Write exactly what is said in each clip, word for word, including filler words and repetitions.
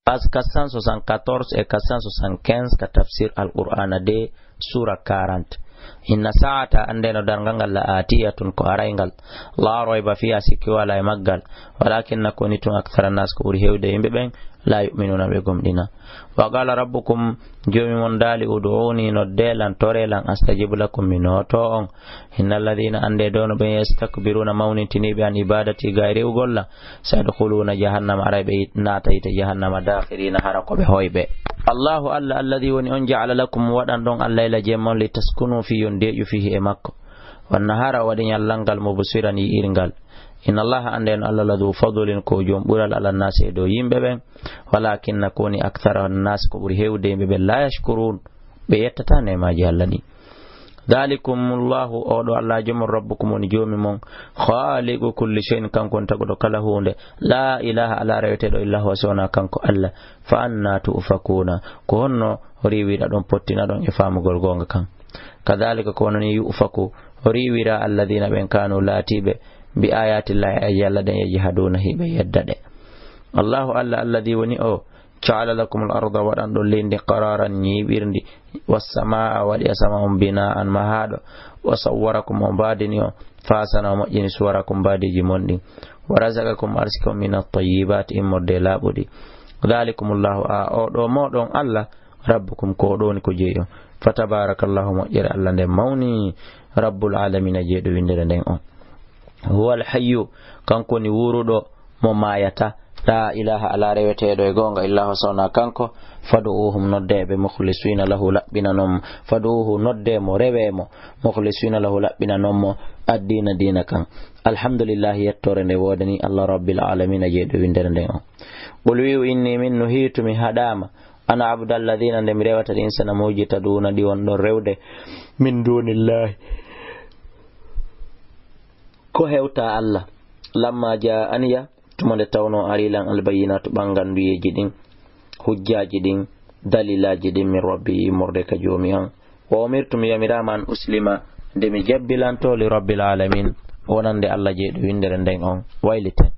Page quatre cent soixante-quatorze e quatre cent soixante-quinze ka tafsir Alqur'aana de, suura quarante. Inna saa'ata, anndee no darngal ngal, la aatiyatun, ko arayngal. Laa rayba fiihaa, sikki walaa e maggal. Walaakinna, ko woni tun, akthara naas, ko ɓuri heewde yimɓe ɓen, laa yu'minuuna, ɓe gomɗinaa. Wa qaala rabbukum, Joomi mon daali, ud'uunii, noddee lan, toree lan, astajib lakum, mi nootoo on. Inna alladhiina, anndee doono ɓen, yastakbiruuna, mawnintiniiɓe, an ibaadatii, ga e re'ugol lan, sayadkhuluuna jahannama, aray ɓe yit-, naata yiite jahannama, daakhiriina, hara ko ɓe hoyɓe. Allaahu Alla, alladhii woni on, ja'ala lakum, waɗan ɗon Alla e la jemma on, litaskunuu, fii yo on deeƴu, fiihi, e makko. Wan nahaara, o waɗi ñallal ngal, mubsiran, yi'irngal. Inna Allaaha, anndee no Alla, la dhuu fadlin, ko joom ɓural, ala nnaasi, e dow yimɓe ɓen. Walaakinna, ko woni, akthara nnaasi, ko ɓuri heewde yimɓe ɓen, laa yashkuruun, ɓe yettataa neemaaji Alla ɗin. Dhaalikumullaahu, oo ɗoo Alla jom on, rabbukum woni Joomi mon, khaaliqu kulli shay'in, kanko woni taguɗo kala huunde, laa ilaaha, alaa reweteeɗo, illaa huwa, so wonaa kanko Alla, fa annaa tu'fakuuna, ko honno riiwiraɗon, pottinɗon e faamugol goonga kan? Kadhaalika, ko hono nii, yu'faku, riiwiraa, alladhiina, ɓen, kaanuu, laatiiɓe, bi aayaatillaahi, aayeeje Alla ɗen, yajhaduuna, hiɓe yedda ɗe. Allaahu Alla, alladhii woni oo, ja'ala lakumul arda, waɗan ɗon leydi ndin, qaraaran, ñiiɓirndi, wassamaa'a, waɗi asama on, binaa'an, mahaaɗo, wa sawwarakum, o mbaadini on, fa ahsana, o moƴƴini, suwarakum, mbaadiiji mon ɗin, wa razaqakum, arsiki on, minat tayyibaati, immorde e laaɓuɗi. Dhaalikumullaahu, aa, oo ɗoo mooɗon Alla, rabbukum, ko oo ɗoo woni ko jeyi on. Fa tabaarakallaahu, moƴƴere Alla nden mawnii, rabbul aalamiina, jeyɗo winndere nden on. Huwal hayyu, kanko woni wuuruɗo mo maayataa. Laa ilaaha, alaa reweteeɗo e goonga, illaa huwa, so wonaa kanko. Fad'uuhu, noddee ɓe, mukhlisiina lahu, laɓɓinanon mo. Fad'uuhu, noddee mo, rewee mo, mukhlisiina lahu, laɓɓinanon mo, addiina, diina kan. Alhamdulillaahi, yettoore nde woodanii Alla, rabbil aalamiina, jeyɗo winndere nden on. Qul, wi'u, innii, min, nuhiitu, mi haɗaama, an a'buda alladhiina, nde mi rewata ɗin sanamuuji, tad'uuna, ɗi wonɗon rewde, min duunillaahi, ko hewtaa Alla. Lammaa jaa'aniya, tuma nde tawnoo arii lan, albayyinaatu, ɓannganduyeeji ɗin, hujjaaji ɗin, dalilaaji ɗin, min rabbii, immorde ka Joomi an. Wa umirtu, mi yamiraama, an uslima, nde mi jabbilantoo, li rabbil aalamiin, wonande Alla jeyɗo winndere nden on. Wayliten.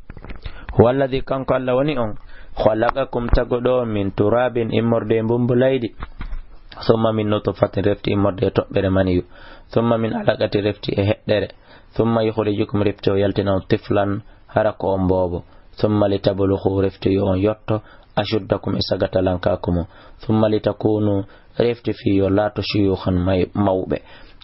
Huwa alladhii, kanko Alla woni on, khalaqakum, taguɗo on, min turaabin, immorde e mbummbu leydi, thumma min nutfatin, refti immorde e toɓɓere maniyu, thumma min alaqatin, refti e heɗɗere, thumma yukhrijukum, refti o yaltina on, tiflan, hara ko on boobo, thumma litablughuu, refti yo on yotto, ashuddakum, e sagatalankaaku mon, thumma litakunu, refti fii yo laato, shuyuukhan, may-, mawɓe.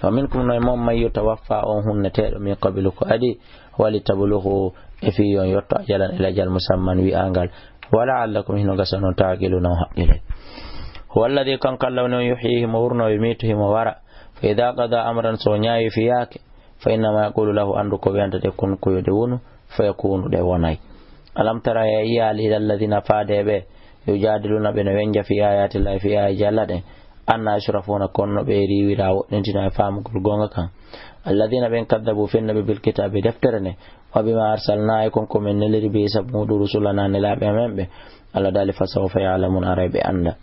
Wa minkum, no e mon, man yutawaffa, on hunneteeɗo, min qablu, ko adii, wa litablughuu, e fii yo on yotto, ajalan, e lajal, musamman, wi'angal, wa la'allakum, hino gasa non, ta'qiluuna, on haqqilay. Huwa alladhii, kanko Alla woni on, yuhyi, himo wurna, wa yumiitu, himo wara. Fa idhaa qadaa amran, so o ñaawi fiyaake, fa innamaa yaqulu lahu, anndu ko wi'anta ɗe, kun, ko yo ɗe wonu, fa yakuunu, ɗe wonay. Alam tara, a yi'aali, ila alladhiina, faade e ɓe, yujaadiluuna, ɓe no wenja, fii aayaatillaahi, fii aayeeje Alla ɗen, annaa yusrafuuna, ko honno ɓe riiwiraa, woɗɗintinaa e faamugol goonga kan. Alladhiina, ɓen, kaddabu, fennuɓe, bil kitaabi, deftere nden, wa bimaa arsalnaa, e kon ko men neliri, bihi, sabu muuɗum, rusulanaa, nelaaɓe amen ɓen. Alla daali, fa sawfa ya'lamuuna, aray ɓe annda.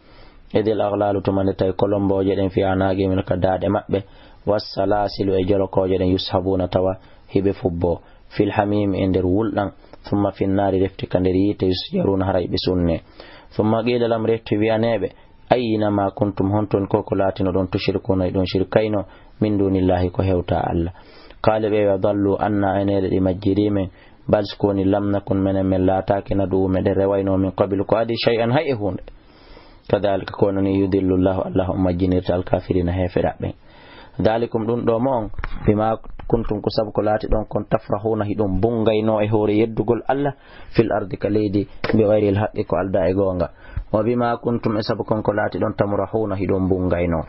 Idil aghlaalu, tuma nde tawi kolombooje ɗen, fii a'naaqihim, ka daaɗe maɓɓe, wassalaasilu, e jolokooje ɗen, yushabuuna, tawa hiɓe fubboo, fil hamiimi, e nder wulɗan, thumma fin naari, refti ka nder yiite, yusjaruuna, haray ɓe sunnee. Thumma qiila lahum, refti wi'anee ɓe, ayna maa kuntum, honto woni ko ko laatinoɗon, tushrikuuna, hiɗon shirkaynoo, min duunillaahi, ko hewtaa Alla? Qaalu, ɓe wi'a, dalluu 'annaa, eneele ɗe majjirii men, bal, ko woni, lam nakun, menen men laataaki, nad'uu, meɗen rewaynoo, min qablu, ko adii, shay'an, hay e huunde. Kadhaalika, ko hono nii, yudillu Llaahu, Alla on majjinirta, al kaafiriina, heeferaaɓe ɓen. Dhaalikum, ɗum ɗoo mo on, bimaa kuntum, ko sabu ko laatiɗon kon, tafrahuuna, hiɗon mbungaynoo e hoore yeddugol Alla, fil ardi, ka leydi, bi ghayril haqqi, ko aldaa e goonga. Wa bimaa kuntum, e sabu kon ko laatiɗon, tamrahuuna, hiɗon mbungaynoo.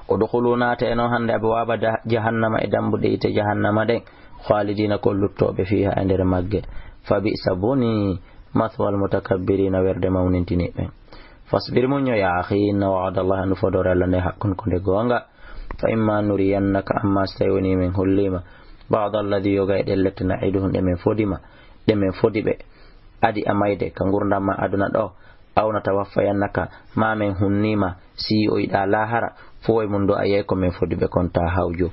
Udkhuluu, naatee non hannde, abwaaba da-, jahannama, e dammbuɗe yiite jahannama ɗen, khaalidiina, ko luttooɓe, fiihaa, e nder magge. Fa bi'sa, bonii, mathwal mutakabbiriina, werde mawnintiniiɓe ɓen. Fasbir, muññu, yaa akhii, inna wa'dallaahi, anndu fodoore Alla nde, haqqun, ko nde goonga. Fa immaa nuriyannaka, ammaa so tawii wonii men hollii ma, ba'da alladhii, yoga e ɗen lette, na'iduhum, ɗe men fodi ma, ɗe men fodi ɓe, adi a mayde ka ngurndan maa aduna ɗoo, aw natawaffayannaka, maa men hunnii ma, si o yiɗaa laahara, fow e mum du'aa, yeey ko men fodi ɓe kon, taa hawju.